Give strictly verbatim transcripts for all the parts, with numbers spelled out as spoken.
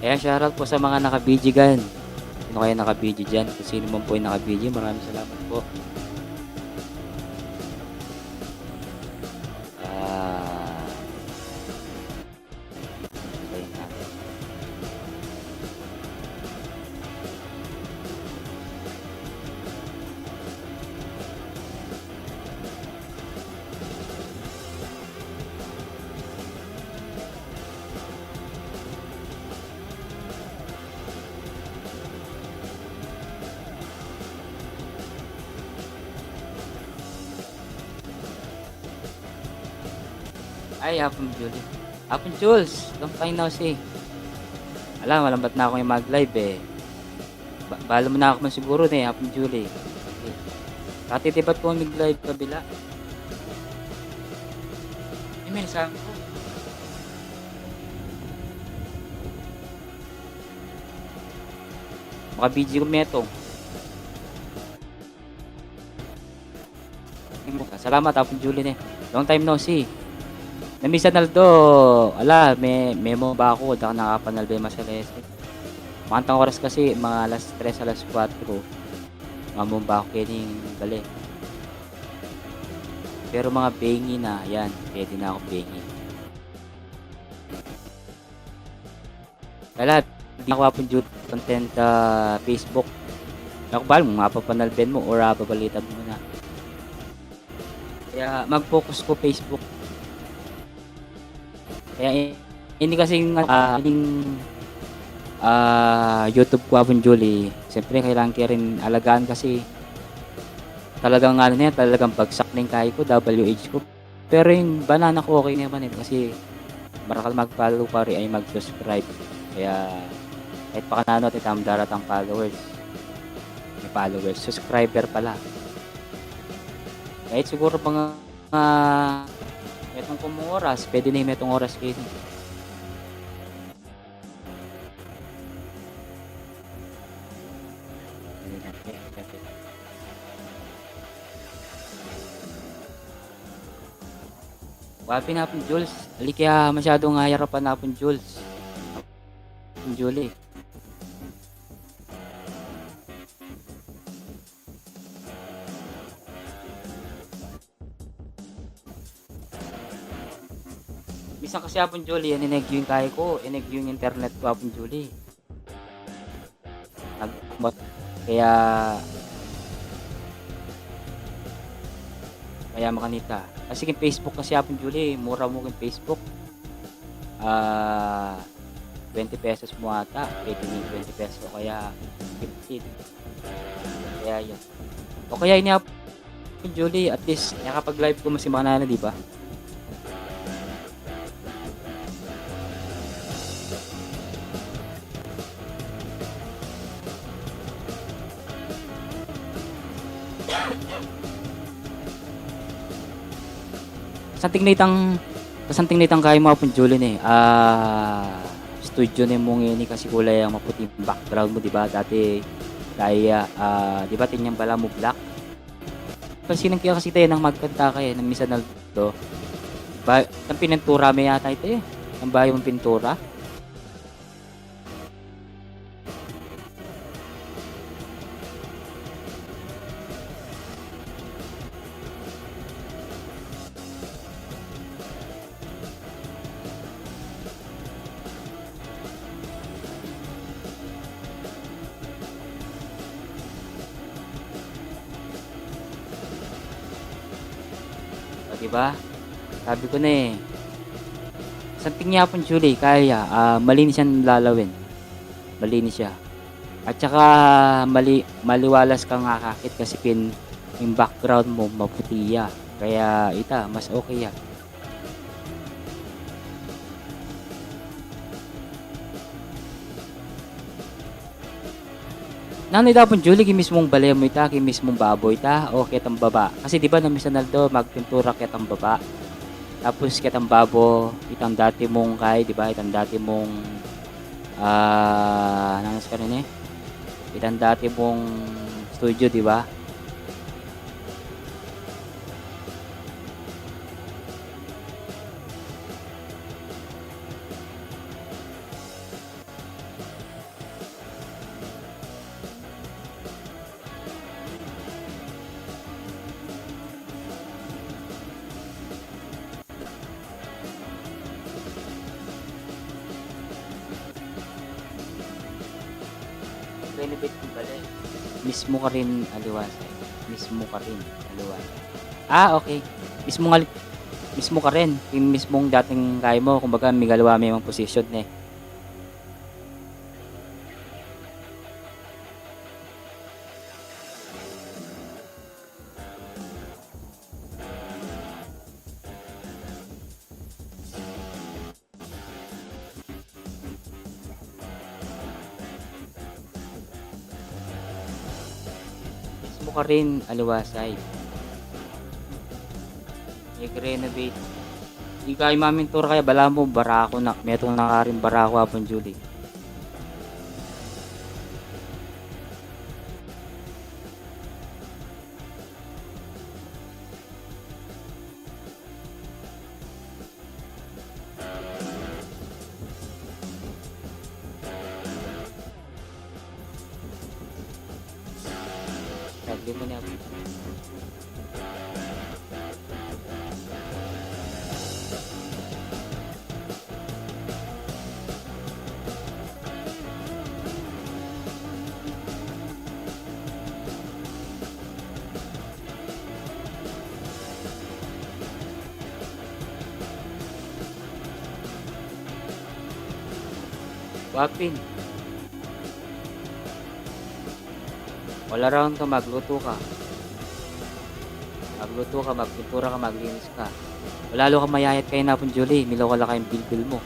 Ayan, shoutout po sa mga naka-B G dyan. Sino kaya naka-B G dyan? Kung sino man po yung naka-B G, maraming salamat po. Ah, okay na. Ay, Apong Julie. Apong Jules, long time no see. Ala, malambat na akong mag-live e. Ba-, balo mu na ku man siguru ne, Apong Julie. Dati dibat ku mag-live kabila. Ay, mensahe ku. Maka-B G ku metung. Salamat, Apong Julie ne. Long time no see. Namisan aldo, ala, me-, memumba ku, da ku nakapanalbe masalese. Makantang oras kasi, mga alas tres, alas kuwatro. Mamumba ku kening bale. Pero mga bengi na, yan, pwede na akong bengi. Kaya, di na ku, Apong Julie, content, ah, Facebook. Aku bal, mapapanalben mu or, ah, babalitan mu na. Kaya mag-focus ku Facebook. Kaya i-, ini kasing, ah, ining, ah, YouTube ku, Apong Julie, siyempre kailangan ke rin alagaan kasi talagang ano na yan, talagang bagsak na ing kayi ku, W H ku. Pero ing banana ku okay naman e, kasi marakal mag-follow pari ay mag-subscribe. Kaya kahit pa kananu at itam daratang followers. May followers, subscriber pala. Kahit siguro mga, ah, metung kung oras, pwede na ing metung oras kayu. Wa pin, Apong Jules. Ali kaya masyadung ayarapan, Apong Jules. Apong Julie. Misan kasi, Apong Julie, yan, inegyu ing kayi ku, inegyu ing internet ku, Apong Julie. Nag-, kaya, kaya makanita. Kasi king Facebook kasi, Apong Julie, mura mu king Facebook. Ah, twenty pesos mu ata, pwede ing twenty pesos o kaya fifty. Kaya yun. O kaya ini, Apong Julie, at least, nakapag-live ku, masimangan na, di ba? Santing na itang, santing na itang kayi mu, Apong Julie, ne. Ah, studio ne mu ngeni kasi kulay maputi ing background mu, di ba? Dati, kaya, ah, di ba, tinyang bala mu black? Kasi nang kaya kasi tayo nang magkanta kayo, nang misan aldo. Ba, nang pinentura me yata ito e. Nang bayu mung pintura. O, di ba? Sabi ku na e. Santing ya, Apong Julie, kaya, ah, malinis yang lalawin. Malinis ya. At saka mali-, maliwalas kang akakit kasi pin ing background mu maputi ya. Kaya ita, mas okay ya. Nanu ita, Apong Julie, king mismung bale mu ita, king mismung babo ita, o ketang baba? Kasi di ba nang misan aldo magpintura ketang baba. Tapos ketang babo, itang dati mung kay, di ba? Itang dati mung, ah, nanu sa kanini? Itang dati mung studio, di ba? Renovate ko bale. Mismo ka rin aliwa sa'y. Mismo ka rin aliwa sa'y. Ah, okay. Mismo nga, mismo ka rin. Yung mismong dating kaya mo, kumbaga, may galawa, may mga position eh. Mismo ka rin aliwa sa'y. Nag-renovate. Ika ay mamintura kaya bala mo, barako na. Metung na ka rin barako, Apung Julie. Saglit mo na. Wapin. All around ka, magluto ka. Magluto ka, magpintura ka, maglinis ka. Wala lo ka mayayat kaya, Apung Julie, milaw ka la kayang bilbil mu.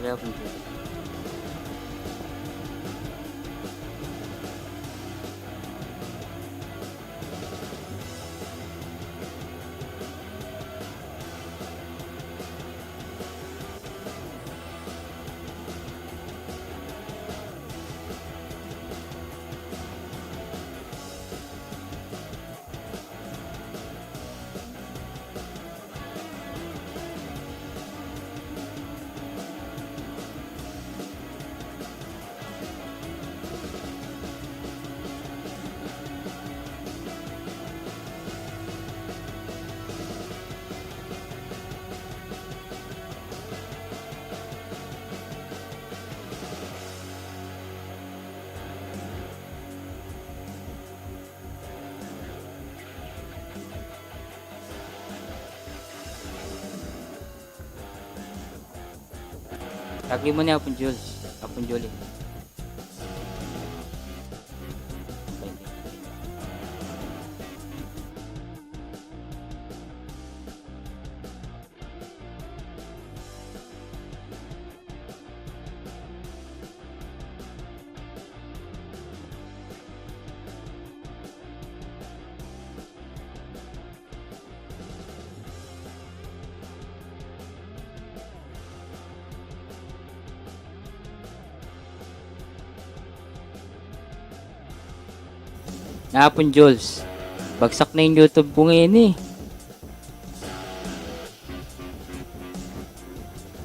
Sabi ako, Tagi mo ni Apung Jules. Apung Julie. Apung Jules, bagsak na ing YouTube ku ngeni.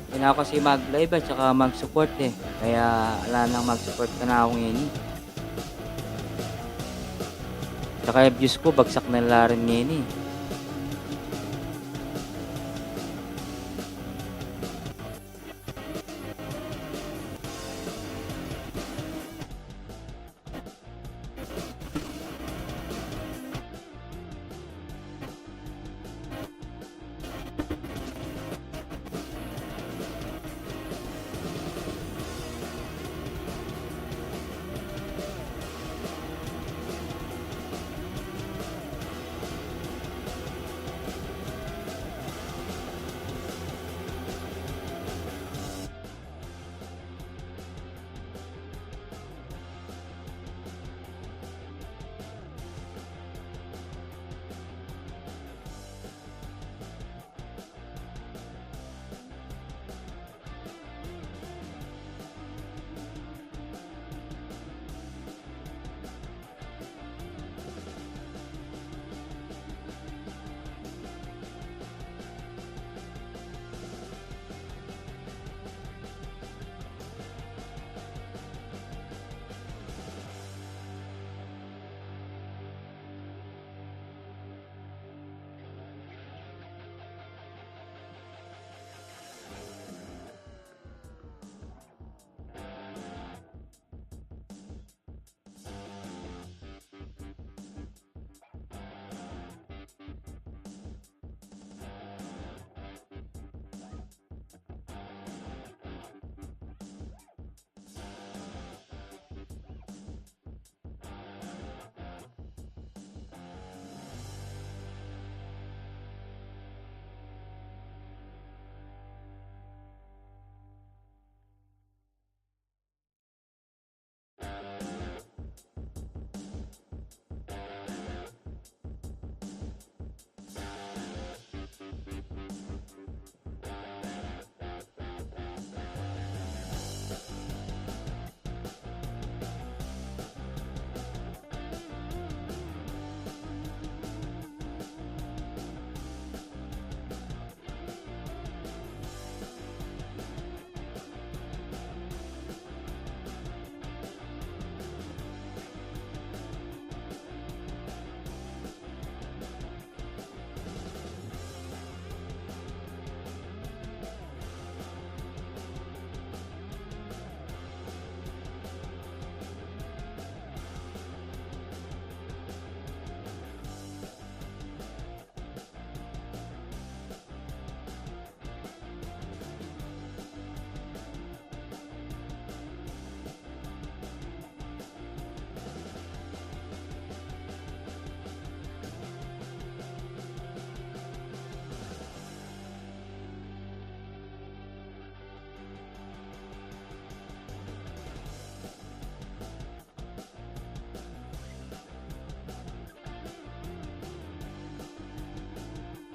Kailangan ku kasi mag-live at saka mag-support e. Kaya ala nang mag-support kanaku ngeni. Saka ing views ku bagsak na la rin ngeni.